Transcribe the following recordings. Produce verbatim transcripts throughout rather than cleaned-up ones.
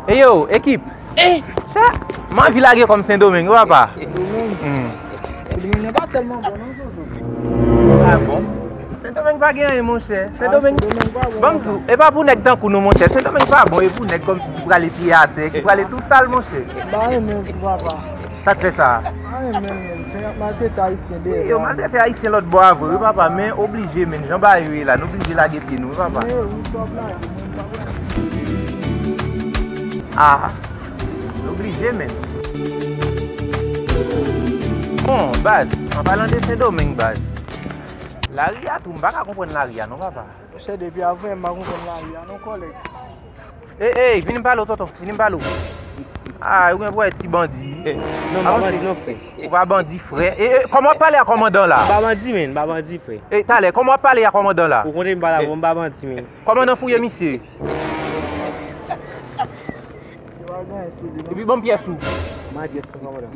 Ey yo, ekip! Ey! Sa, m anvi lage kòm Sendomeng, wi papa. Sendomeng? Hmm. Sendomeng nan pa tèlman bon non, Jojo. Ah bon? Sendomeng pa gen anyen, monchè. Sendomeng, Sendomeng pa bon, papa. Ban m di w, e pa pou nèg tankou nou, monchè. Sendomeng pa bon, e pou nèg kòmsi ki prale pye atè, ki prale tou sal, monchè. M pa renmen tou, papa. Sa k fè sa? M pa renmen l, menm. Se y ap maltrete Ayisyen dèyè. Wi, yo maltrete Ayisyen lòt bò a vre, wi, papa, men oblije, menm. Jan bagay yo ye la, nou oblije lage pye nou, wi, papa. Men wi, twòp lage, menm, pa pran. Ah, nou oblije, menm. Bon, baz, an palan de Sendomeng, baz. Lari a tou, m pa ka konprann lari a, non, papa. Monchè, depi avanyè, m pa konprann lari a, non, kòlèg. Ey, ey, vini m pale w, tonton, vini m pale w. Ah, ou gen pou wè ti bandi. Non, m pa bandi, non, frè. Ou pa bandi, frè. E, e, kòman w ap pale a kòmandan la? M pa bandi, men, m pa bandi, frè. E, talè, kòman w ap pale a kòmandan la? Ou konnen m pale avè w, m pa bandi, men. Kòmandan fouye misye. Epi ban m pyès ou.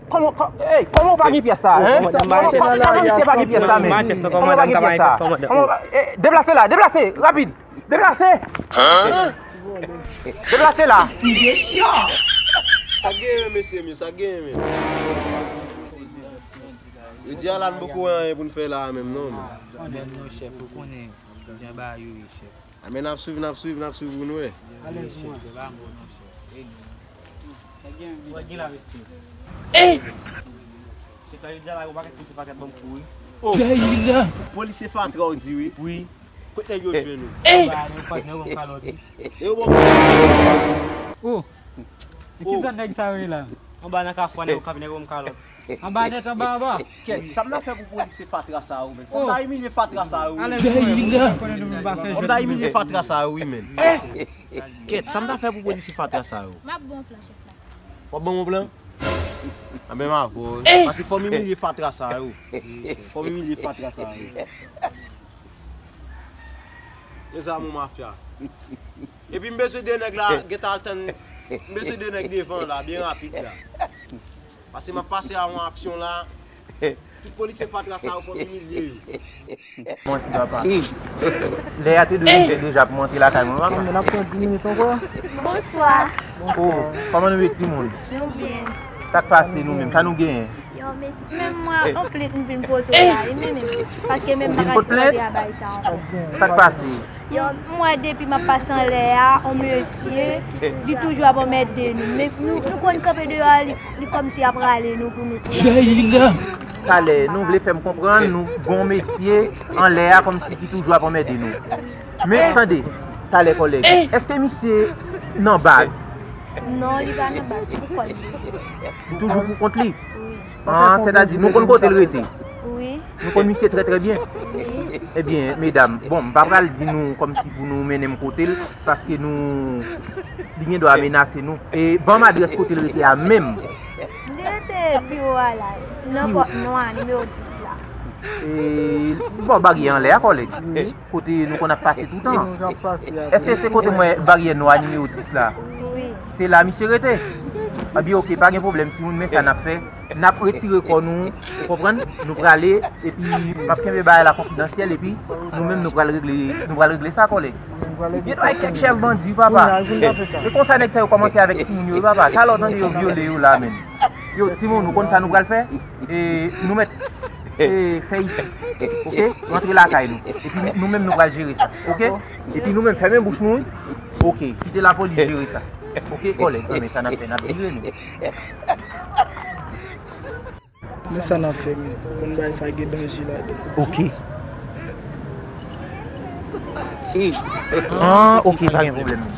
Kòman, kò-, ey, kòman w pa gen pyès sa, hein? Kòman, kòman misye pa gen pyès sa, men? Kòman w pa gen pyès sa? Kòman w pa, eh, deplase la, deplase, rapid. Deplase! Deplase la! Sa genyen, mesye m yo, sa genyen, men. Yo di a la, n poko wè anyen pou n fè la a menm, non, men. Konnen non, chèf, ou konnen jan bagay yo ye, chèf. A, men n ap swiv, n ap swiv, n ap swiv pou n wè. Alèz mwen. Chèf, se pa mwen, non, chèf. E nou. Sa genyen, men. Wè, gen la, mesye. Chèf la, yo di a la, yo pa gen polisye fatra, ban m kouri. Oh! Polisye fatra, ou di wi? Wi. Kot nèg yo jwenn ou? Anba, nèg yo fatra, nèg yo ban m kalòt, wi. Nèg yo ban m kalòt. Oh! E ki zòn nèg sa yo ye la? Anba nan kafou a, nèg yo kanpe, nèg yo ban m kalòt. Anba nèt, anba, anba. Kèt, sa m ta fè pou polisye fatra sa yo, men. Fò m ta imilye fatra sa yo, wi. Alèz mwen, mwen konnen nou pa fè jwèt. Fò m ta imilye fatra sa yo, wi, men. Kèt, sa m ta fè pou polisye fatra sa yo? M ap bon plan, chèf la. W ap ban m yon plan? A, menm avè w, wi. Paske fò m imilye fatra sa yo. Fò m imilye fatra sa yo. Lèzami mafya. Epi m bezwen de nèg la, gentan al tann, m bezwen de nèg devan la, byen rapid la. Paske m ap pase a yon aksyon la, tout polisye fatra sa yo fò m imilye yo. Manti, papa. Lè a te dwe rive deja pou m antre lakay mwen, papa. N ap pran dis minit ankò. Bonswa. Oh, kòman nou ye, timoun? Nou byen. Sa k pase nou menm? Sa nou genyen? Yo, men, men mwen, yon plent m vin pote w la, wi, men, men, paske menm bagay travay sa ankò. Sa k pase? Yo, m wè depi m ap pase anlè a, yon mesye, li toujou ap anmède nou. Men nou, nou konn kanpe deyò a, li, li kòmsi ap rale nou pou nou kouri. Talè, nou vle fè m konprann, nou gon mesye anlè a kòmsi ki toujou ap anmède nou. Men, tande, talè kòlèg, èske misye nan baz? Non, li pa nan baz, pou kò l li. Li toujou pou kont li? Wi. Ah, sètadi, nou konn kote l rete? Wi. Nou konn misye trè, trè byen? Wi. Ebyen, medam, bon, m pa pral di nou kòmsi pou nou mennen m kote l, paske nou, li gen dwa menase nou. E ban m adrès kote l rete a menm. Li rete biwo a la, nan pòt nwa, nimewo dis la. E, bò baryè anlè a, kòlèg. Wi. Kote nou konn ap pase toutan. Èske se kote m wè baryè nwa nimewo dis la? Wi. Se la misye rete? Ebyen, oke, pa gen pwoblèm, timoun, men sa n ap fè. N ap retire kò nou, ou konprann? Nou prale, epi m ap kenbe bagay la konfidansyèl, epi nou menm nou pral regle, nou pral regle sa, kòlèg. Gen dwa kèk chèf bandi, papa. E konsa nèg sa yo kòmanse avèk timoun yo, wi, papa. Talè w tande yo vyole yo la, menm. Yo, timoun, nou konn sa nou pral fè? E nou mèt e, fè isit. Oke? Rantre lakay nou. Epi nou, nou menm nou pral jere sa. Oke? Epi nou menm fèmen bouch nou, wi. Oke. Kite lapolis jere sa. Oke, kòlèg? Anben sa n ap fè, n ap vire nou. Men sa n ap fè, men. Konn bagay sa gen danje ladan. Oke. Ah, oke, pa gen pwoblèm, men.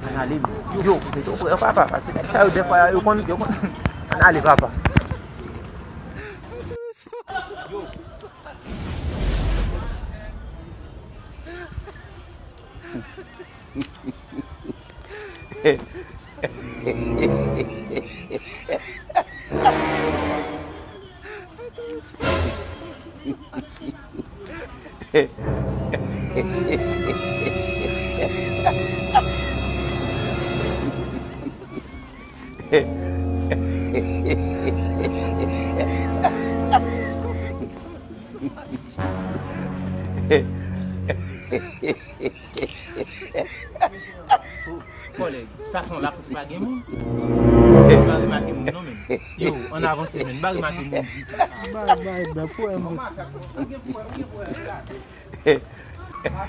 Ann ale, men. Yo, yo, frè, papa, paske nèg sa yo, dèfwa, yo konn, yo konn. Ann ale, papa. Kòlèg, sa se yon lapòs. Pa gen moun. M pa remake moun non, menm. Yo, ann avanse, menm. M pa remake moun ditou. Bay, bay, bay, pou M V T. Pa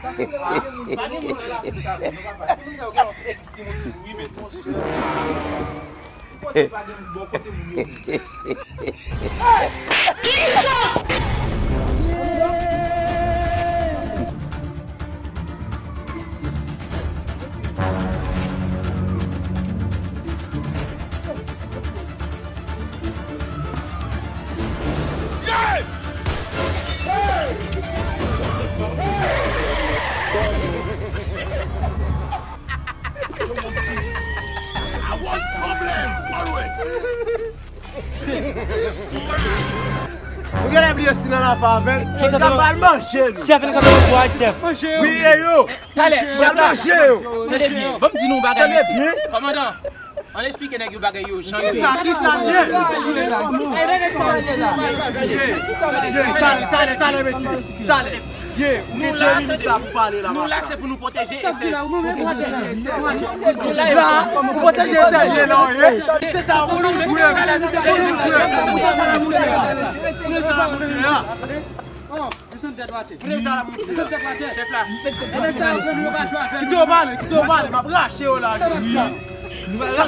gen moun nan lakou sa, non, papa. Timoun sa yo gen yon ekip timoun wi, men. Kote pa gen moun, bon, kote moun yo? Ou genlè bliye si nan lafa avè l. Chèf, chèf, chèf, chèf. Wi, e yo. Talè, chèf la. Tande byen. Ban m di nou yon bagay, mesye. Kòmandan, ann eksplike nèg yo bagay yo jan yo ye. Kisa, kisa l ye? Ye, ye, talè, talè, talè, mesye. Talè. Ye, ou gen de minit la pou pale la. Nou la, se pou nou pwoteje Esèl. Pou pwoteje Esèl. La, pou pwoteje Esèl, ye la, ye. Se sa, pou nou dwe. Pou nou dwe. Pou nou dwe. Pou nou dwe. Pou nou dwe. Desann tèt ou atè. Desann tèt ou atè. Chèf la. Kite yo pale, kite yo pale, m ap rache yo la. Sa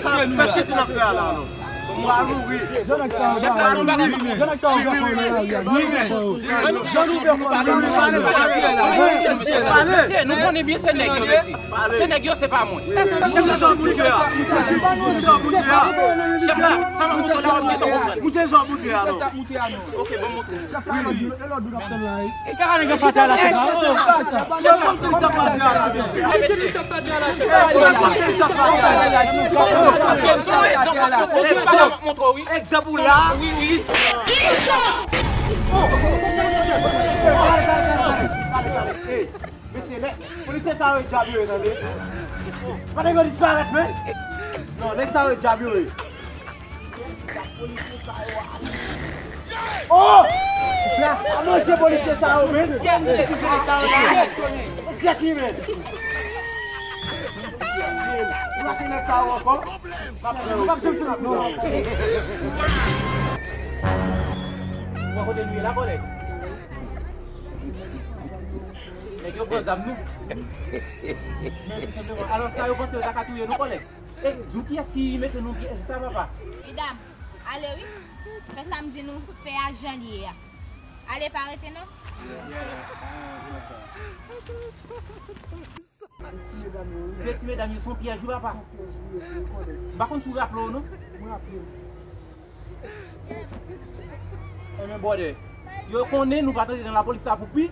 sa fè ti ti nan frè a la, non. Mwen a mouri. Chèf la, nou bagay. Wi, wi, wi, wi. Pale, pale, pale, pale. Mesye, nou konnen byen se nèg yo, mesye. Se nèg yo, se pa mwen. Chèf la, sa w moute a. Chèf la, sa m ap moute la, ou te konprann. Moute sa w moute a, non. Ok, bon, moute. Chèf la, e lòd, e lòd nou ap tann la, wi. Kaka nèg yo pa te la, chèf la. Chèf la, se sa pa di a la, chèf la. Egzanp ou la. Wi, wi. Mesye, nèg, polisye sa yo e djab yo ye, tande. Pa nèg yo disparèt, men. Non, nèg sa yo e djab yo ye. Oh! A manje polisye sa yo, men. Grèt li, men. Ou rate nèg sa yo ankò. Ou pa kote nou ye la, kòlèg? Nèg yo pran zam nou. Men tou senpleman, alò sa yo panse yo ta ka touye nou, kòlèg? E, nou kiyès ki mete nou pyèj sa, papa? Medam, ale wi. Fè sa m di nou fè a jan l ye a. Ale, pa rete non. Se ti medam yo, se yon pyèj wi, papa. M pa konn si w raple w non. Enben, brother, yo konnen nou pa t antre nan lapolis la pou pi.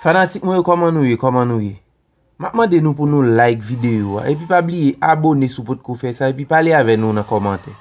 Fanatik mwen yo, kòman nou ye? Kòman nou ye? M ap mande nou pou nou like videyo a, epi pa bliye abone si w potko fè sa, epi pale avè nou nan kòmantè.